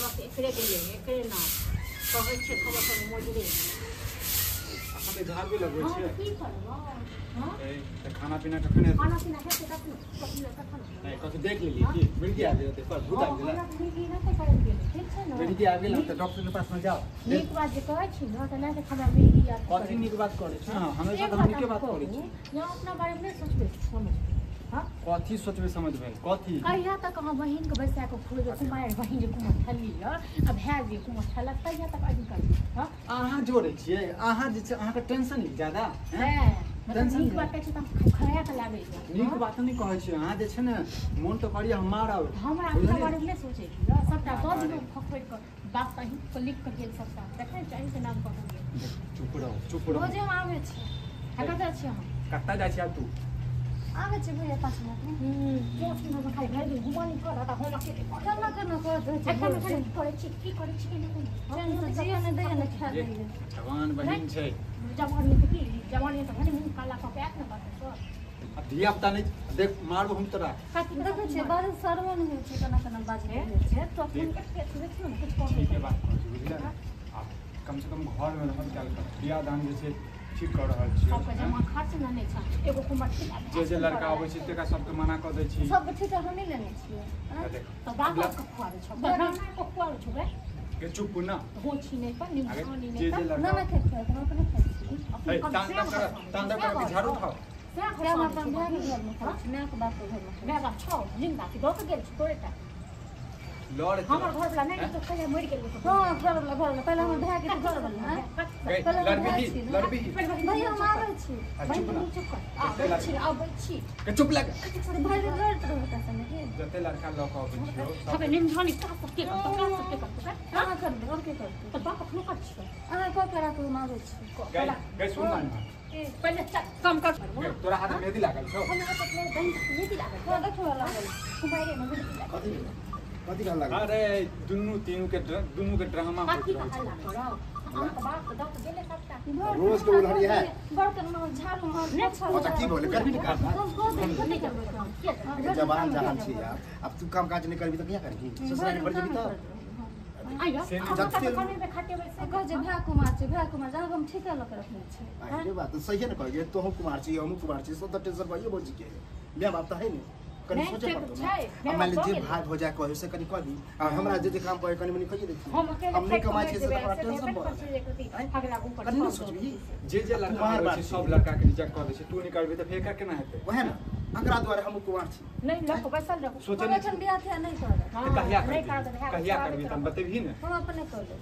दस एकरे गेलै एकरे नाम कहै छै खबर सब मोजरे अखन झाड़ू लगबै छियै की करबै। हां त खाना पीना कखन हेतै? खाना पीना हेतै तखन तखन नहीं कथि देख लेलियै की मिर्गी आबि गेल पर भूत आबि गेल। हमरा मिर्गी नहि करल गेल ठीक छै ने मिर्गी आबि गेल त डॉक्टर के पास में जाओ। नीक बात जे कहै छी न त नहि हमरा मिर्गी आबि कथि नीक बात करै छी? हां हमेशा त नीके बात करै छी। यहाँ अपना बारे में सोचबै समझबै। हां कथि सोचबै समझबै कथि? कहिया तक अहाँ बहिन के बैसा के खुएबै कुमारि बहिन जे कुमार ठल्ली य आ भाय जे कुमार ठलक तहिया तक अहीं करबै। हां अहाँ जोड़ै छियै अहाँ जे छै अहाँके टेंशन ज्यादा है टेंशन नीक बात कहै छी त हम खखरा के लागै छै। नीक बात नहि कहै छी अहाँ जे छै ने मोन तऽ करिए हम मारब। हमरा अपना बारे में नहि सोचै छी सबटा दऽ दियौ खखोरि के बात तऽ अहीं के लिख के गेल सबटा देखै छी अहीं के नाम कऽ के गेल। चुप रहू चुप रहू। रोजे हम आबै छी। कतऽ जाइ छी अहाँ? कतऽ जाइ छी आब तू? आबै छी भैया 5 मिनट में। पाँच मिनट में खाली भरि दिन घुमल करत आ हम अकेले केना केना करत रहै छी एखन एखन की करै छी की करै छी टेंशन जियो नहि दैया नहि खाय दैया। जवान बहिन छै जवान में की जवान में तऽ भने मुँह काला कऽ के आयत ने कतऽ सँ। अब धिया पुता नहीं देख मारबो हम तोरा। देखै छियै बाजै शर्मो नहि होइ छै केना केना बाजै छै तो अपन एते देखियौ ने किछु कहै ठीक बात कहै छी बुझलियै ने। आब कम से कम घर में रहल कयल कर बियाह दान जे छै ठीक कऽ रहल छी। सबके जमा खर्च ने नहि छै एगो कुमार जे जे लड़का अबै छै तकरा सबके मना कऽ दै छी। सबके ठीक हम नहि लेने छियै तऽ बाप के खुआबै छौ बना के खुआबै छौ बे के चुप ना हो छी नहि पर निमहानी नहि जे जे लड़का ना ना खाइ छियै हम अपने खाइ छियै। तांडव कर तांडव कर के झाड़ू उठाओ। हम अपन भाय के घर में खाइ छी माय के बाप के घर में माय बाप छौ जिंदा छी दऽ के गेल छी तोरे टा लड़ हमर घर वाला नहि तो कहिया मरि गेल। हां घर वाला घर वाला पहिले हमर भाय के घर वाला लड़बी लड़बी भैया हम आबै छी। चुप कर आबै छी आबै छी के चुप लग भाय के लड़त रहत समय के जते लड़का लऽ के अबै छियौ सबे निमझानी का सबके का सबके करतै। अहाँ करबै और के करतै? तऽ बाप कखनो कर छियौ अहाँ कऽ के राखू हम आबै छी। गई गई सुन ना पहिले कम कर तोरा हाथ में मेहंदी लागल छौ? हमरा हाथ में मेहंदी लागल हां देखो लागल कुमारे में मेहंदी लागल। कथी कथी लागल? अरे दुनू तीनू के दुनू के ड्रामा कथी के हल्ला करब अहाँ के बाप दऽ के गेलै सबटा रोज के उलहरी है बर्तन में झाड़ू मार अच्छा की बोले करबी ने काम नहीं करबै काम जवान जहान छी यार अब तू काम काज नहीं करबी त किया करबी? ससुराल बढ़ जेबी त आइयो हम खटेबै से कह जे भाय कुमार छै भाय कुमार जहाँ हम ठेका लऽ के रखने छी। अरे बात सही है ने कहिए तो हम कुमार छी हमहूँ कुमार छी सब त टेंशन भइए भौजी के माय बाप त है ने कनी सोचे पड़तो ना। अब मान ली जे भाग हो जाए कहे से कनी कह दी आ हमरा जे जे काम कहे कनी मनी कहिए देखी हम अकेले हम नहीं कमाई छी से त हमरा टेंशन बढ़ अगला कनी न सोचबी। जे जे लड़का आबै छै सब लड़का के रिजेक्ट कऽ दै छै तू नहीं करबी त फेर केना हेतै? वएह ने एकरा दुआरे हम कुमार छी नहीं लऽ के बैसल रहू सोचे हम एखन बियाह थिया नहीं करब। कहिया करबी कहिया करबी त बतेबही ने। हम अपने कर लेब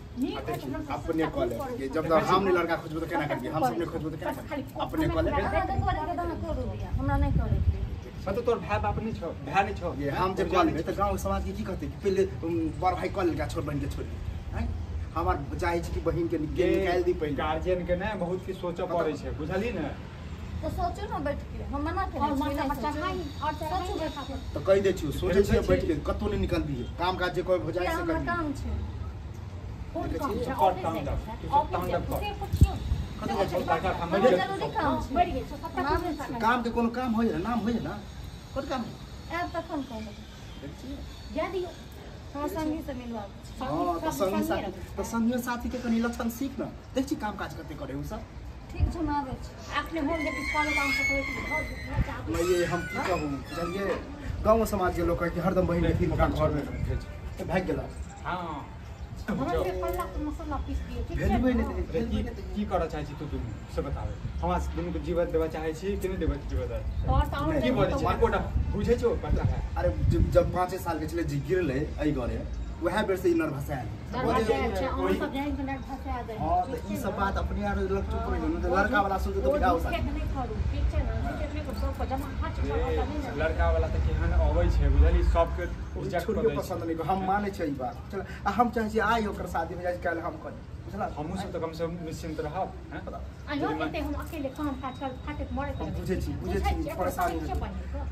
अपने कऽ लेब जब तक हम नहीं लड़का खोजबो त केना करबी? हम सब नहीं खोजबो त केना करबी? अपने कऽ लेब। अहाँ देखो रे अहाँ करू बियाह हमरा नहीं करे के। मतलब तोर भाई बाप नहीं छौ भाई नहीं छौ ये हम जे कऽ लेबै त गांव समाज के की कहतै कि पहिले बड़ भाई कऽ लेलका छोट बहिन के छोड़ दी हैं? हमार चाहै छी कि बहिन के निकालि दी पहिले। गार्जियन के ने बहुत किछु सोचऽ पड़ै छै बुझली ने। तो सोचू ना बैठ के हम मना केने और छी माथा नहीं पर सोचू। चढ़ाई और चढ़ाई माथा पर त कहि दै छी सोचै छी बैठ के कतौ नहीं निकलबी काम काज जे कोई हो जाए किया से हमरा करबी। काम छै कोन काम छै? कर ऑफिस तांडव, जाइ छै तू सब ऑफिस जाइ तांडव छै कर। से पुछियौ कतऽ जाइ छै? लड़का हम हमरा मरि गेल जरूरी काम छै। मरि गेल छै सबटा नाम कुछ छै। काम के कोनो काम होइए ना नाम होइए ना कोन काम है? आयब तखन कहब देखै छियै? जा दियौ हमरा संगी से मिलबाक छै। हाँ त संगी साथी त संगियो साथी के कनी लक्षण सीख न देख छी काम काज कते करे उ सब। ठीक छै हम आबै छी। अखने हम जे किछु करब अहाँ सब कहबै कि घर घर मैं ये हम की कहू बुझलियै गाँव समाज के लोग कहे कि हरदम बहिन के ओकरा घर में भेज तऽ भागि गेलक। हां हमरा से पल्ला के मसाला पीस दियौ ठीक छै भेजबै ने? नहि रे भेजबै नहि की करऽ चाहै छी तू दुनू से बताबे हमरा दुनू के जीवन देबऽ चाहै छी कि नहि देबऽ जीवन और तऽ और की बजै छी एकोटा बुझै छौ बच्चा है। अरे जब 5 साल के छलै जे गिरलै एहि घरे वएह बेर से ई नर्वस आयल। दरवाजा छै अहाँ सब जानि के नर्वस आयल हाँ तऽ ई सब बात अपने आर लग चुप रहि गेल लड़का वाला सुनते तऽ बियाह हो नहीं करू ठीक छै ने नहीं करू सबके जमा खर्च रे लड़का वाला तऽ केहन अबै छै बुझली सबके रिजेक्ट कऽ छोड़ियो दै छै। पसंद नहीं हम मानै छै ई बात चल आ हम चाहै छी आइ ओकर शादी हो जाइ काल्हि हम करी बुझला। हमहूँ सब तऽ कम से कम निश्चिंत रहब हैं? आयो एते हम अकेले काम काज कर फाटे मरे हम बुझै छी बुझै छी परेशानी छै बहिन के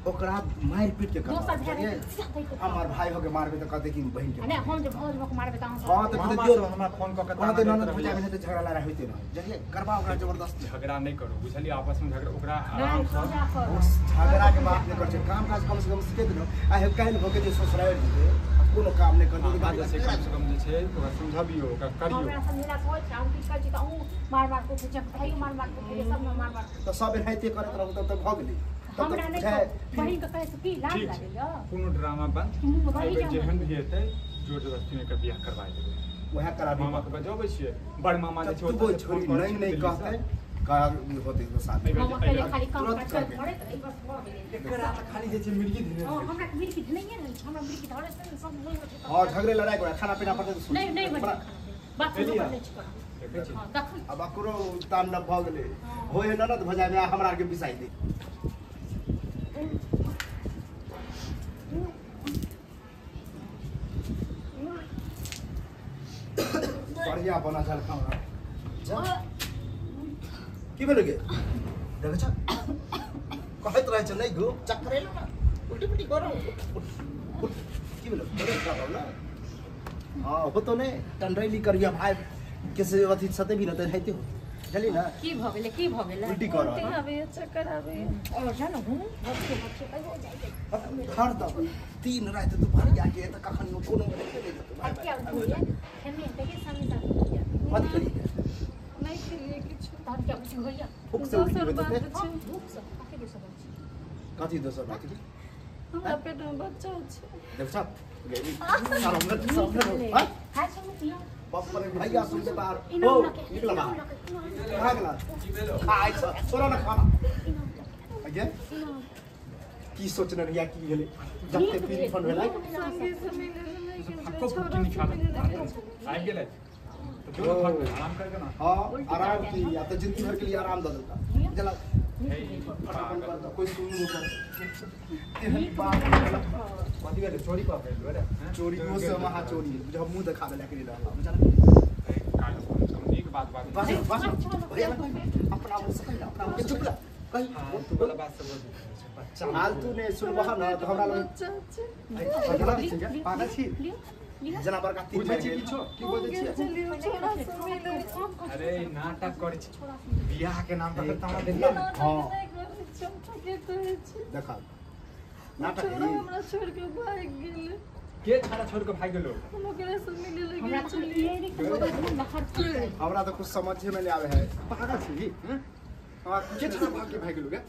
ओकरा मारि पीट के दोसर करब भाय हमार भाई हो के मारबे तऽ कहते कि बहिन के नहीं हम जे भौज भक मारबे तऽ अहाँ हाँ तऽ मामा कहते दियौ सब हमरा फोन कऽ के ओना ताना तऽ दैत ननद रहैया। भौजाइ में तऽ झगड़ा लड़ाइ होइते रहै बुझलियै करबा ओकरा जबरदस्ती झगड़ा नहीं करू बुझलियै आपस में झगड़ा ओकरा आराम नहीं से पूजा करू झगड़ा के बात नहीं कर छै काम काज कम से कम सीखे दियौ आ हे काल्हि भऽ के जे ससुरारि जेतै कोनो काम नहि करतौ। अहाँ जे छै कम से कम जे छै ओकरा समझबियौ, ओकरा करियौ। हमरा समझेला से होइ छै, हम की कहै छी तऽ अहूँ मार मार के उठै छै, भाइयो मार मार के उठै छै, सब मार मार के। तऽ सब एनाहिते करैत रहू तब तऽ भऽ गेलै। हमरा नहि छै। बहिन के कहै से की लाज ठीक छै, लागैया? कोनो ड्रामा बंद। मुँह में एहि बेर रहि जेहन भी हेतै जोर जबरदस्ती में एकर बियाह करवा देबै। वएह कराबी। मामा के बजबै छियै, बड़ मामा जे छै तू ओतऽ से फोन छोरी करै नहीं छै नहीं दिल्लीसँ। कहते कर होते तो शादी। एहि बेर मामा कहले खाली काम तुरंत काज करबै। करैत रही, बस भऽ गेलै। एकरा तऽ खाली जे छै मिर्गी धेने हँ, रहै छै। हमरा मिर्गी धेनैये रहै छै, हमरा मिर्गी धरै से ने सब नहि होइ छै। हाँ झगड़े लड़ाई करे खाना पीना पड़ते तो नहीं नहीं बनी बड़ा- खाना पीना। बाथरूम एलिया। पर नहि छै करब। देखै छी। हँ, देखै अब अकरो तांडव भऽ गेलै होय है ननद भजाय में हमरा आर के बिसाई दे। बढ़िया बना छल खाना। जा की भेलै गे? देखै छ कहैत रहै छ नहि गो चक्कर एलो ना उल्टी पुल्टी करो। उठ, उठ। की भेलो? थोड़े खराब ना। हाँ होतो ने टंडैली करिया भाई के से अथी सते भी न त रहते हो बुझली ना। की भऽ गेलै, की भऽ गेलै? उल्टी कर उल्टी आबैया, चक्कर आबैया। और जानो हूँ बच्चे बच्चे कहियो जाइ जाइ। हरदम तीन राति दुपहरिया के तऽ कखन कोनो में नहि जेतौ। अब क्या होइया? खेमे देखी सामने सामने होइया। कथी करी? नहि खेलियै किछु। तहन क्या उल्टी होइया? भूख से उल्टी दोसर होइत बात हेतै। छै। भूख से कथी दोसर बात छै? कथी दोसर बात छै? हमरा पेट में बच्चा छै। देख छ गई सारा हमरा सामने हां खाइ छै मुँह पियो। बाप रे भैया सुन ले बाहर इनाम हो लके, निकल इनाम बाहर लके, इनाम लके, खा गेला की भेलो? खाइ छ छोड़ो ना खाना इनाम लके, अगे इनाम। की सोचने रहिया की भेलै जते नीक पीन भेल, फन भेलै। नीक भेल अहाँ संगी सबके। से मिले लए नहि गेल फक्को छलियै, फुक्की छौड़ा से निकाल मिले लए गेल छलियै। आबि गेलै तऽ जो थक गेल, आराम करके ना। हां आराम की या तऽ जिंदगी भर के लिए आराम दऽ देलका जला हे फटाफट कर दो, कोई सुन नहीं कर तेहन नीक बाप भेल। कथी भेलै? चोरी कऽ के एलौ रे हैं? चोरी ओ से महा चोरी जब मुंह देखाबे लायक नहीं रहला बुझल। हे, काल्हि कम से कम नीक बात बाजू। बस बस भैया अपना मुंह से कही ना, अपना मुंह से चुप रह कही। फालतू वाला बात सब बजू बच्चा। फालतू ने सुनबह ना तऽ हमरा लग बच्चा छै। पागल छी? लियो, लियो। जेना बड़का तीर बुझै मारि छी गेल। किछो? की हम बजै गेल छियै? छलियै छौड़ा से मिले। अरे नाटक करै छी, बियाह के नाम पर ताना देलियै। नाटक हाँ। नहि करै छी, हम ठीके कहै छी। देखा नाटक छौड़ा है। हमरा छोड़ि के भागि गेलै। के छाड़ा छोड़ के भागि गेलो? हम ओकरे से मिले लए हमरा गेल तऽ छलियै। ये नहि कहबै, बाहर से। हमरा तऽ कुछ समझे में नहीं आवे है। पागल छी हैं? हमरा के छाड़ा भाग के भागि गेलो गे?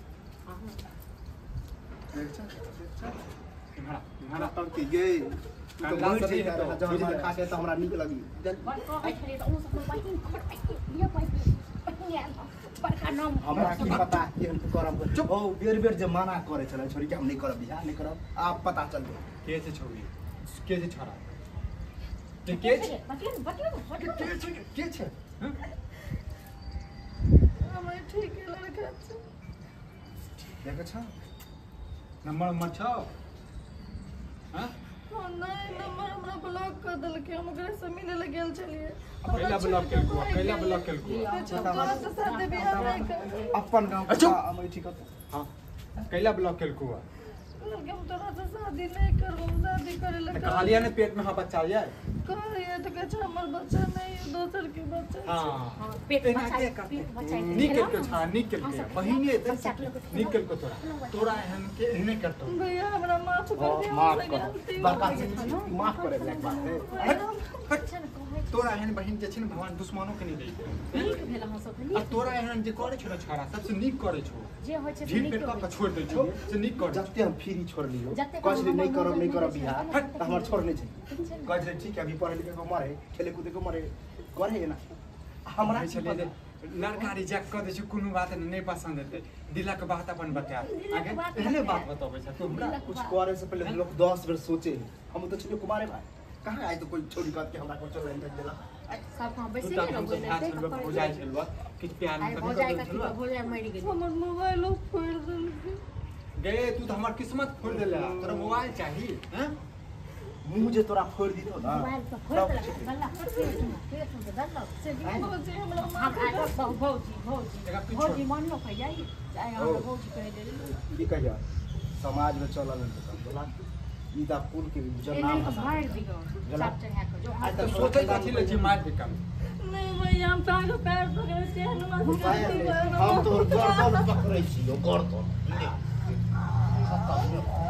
देख छ, देख छ। इम्हरा इम्हरा। नाटक की गे तू तऽ कानला मरि से नहि जइतह हेतौ, जहन बुझि मार खा के तऽ हमरा नीक लगी। बड़ कहै छलियै तऽ अहूँ सब बहिन हमर बहिन, लिअ बहिन, बहिन आयल हँ, बड़का नाम। हमरा की पता केहन करम। चुप हो बेर बेर जे मना करे छलै छोरी के हम नहीं करब बियाह नहीं करब आब पता चल गेल। के छै छौड़ी? के छै छौड़ा? के के छै? बतियौ ने, बतियौ ने, बतियौ ने। के छै? के छै हैं? हमर ठीके लड़का छै। देखै छ नंबर उम्बर छौ? हाँ? हाँ, नहि नंबर हमरा ब्लॉक कऽ देलकै। हम ओकरे से मिले लए गेल छलियै। कैला ब्लॉक केलकौ? कैला ब्लॉक केलकौ? कहै छै, हम तोरा से शादी बियाह नहि करब। अपन गाँव चुप। अमेठी कतऽ? हाँ कैला ब्लॉक केलकौ? कहलकै हम तोरा से शादी नहि करब, हम शादी करे लए तऽ कहलियै ने पेट में हाँ बच्चा ये। कहलियै तऽ कहै छै हमर बच्चा नहि यऽ, दोसर के बच्चा छै। हाँ हाँ, पेट एना बचाइ, के करतै? पेट बचाइ। नीक केलकौ छा, नीक केलकै। बहिने एतै बच्चा के लऽ कऽ नीक केलकौ तोरा। तोरा एहन के एहने करतौ। भैया हमरा माफ कर हाँ, दिअ, माफ हमसे कर गलती हो बड़का गेल। चीज छी, माफ करे लायक बात है। हट, हट। अच्छा ने कहै छै। तोरा एहन बहिन जे छै ने भगवान दुश्मनो के नहि दै। नीक भेल अहाँ सबके, आ नीक। तोरा एहन जे करै छौ ने छौड़ा सबसे नीक करै छौ। जे होइ छै से झील नीक पेट कऽ होइ के छै। छोड़ि दै छौ से नीक करै छौ। जते हम फ्री छोड़लियो जते कहै छलियै नहीं हमर करब नहीं मोन करब छै, बियाह हट। तऽ हमर छोड़ने छै। ठीक छै ने? कहै छलै ठीक है अभी पढ़े लिखे के उमर है खेले कूदे के उमर है करे ना हमरा कहै की छलियै पता? जे लड़का रिजेक्ट कऽ दै छै कोनो बात नहि नहि पसन्द हेतै दिलक बात अपन बतायब। दिलक आगे बात एहने बतायब। बात बतबै छै तू हमरा। दिलक कुछ बात। करे से पहले लोग 10 बेर सोचे है। हम तो छलियै कुमारे भाई कहाँ आइ तो कोई छोड़ी कहत के हमरा को चल नहीं देला। सब हाँ तू बैसे तऽ ने हम रहबै सब ने, भाय तै छलबा करै भौजाइ छै। छलबा किछु प्यार आइ नहि भौजाइ करै कथी छलबा। भौजाइ मरि गेलै। हमर मोबाइलो फोड़ि देलकै। गे तू तऽ हमर किस्मत फोड़ि देले तोरा मोबाइल चाही हैं? मुंह जे तोरा फोड़ दितो ना मोबाइल पर फोड़ि देलक, गल्ला पेट में, पेट में देलक। से भौजी हमरा हम माफ आइ भौजी भौजी एकरा पीछू। भौजी मानलो कहिया चाहे हमरा भौजी कहै लेल। की कहिया समाज में चलल नहीं तो बोला ई दा कुल के जो एने नाम के हसा। भारि दिगो गला। चाप चढ़ा के जो आइ तऽ सोचै कथी लै छी मारि दे कम। नहीं भैया हम ताके पैर पकड़ै छियै, हमरा से गलती भऽ गेल। हम तोहर गर्दन पकड़ै छियौ गर्दन ले खतम।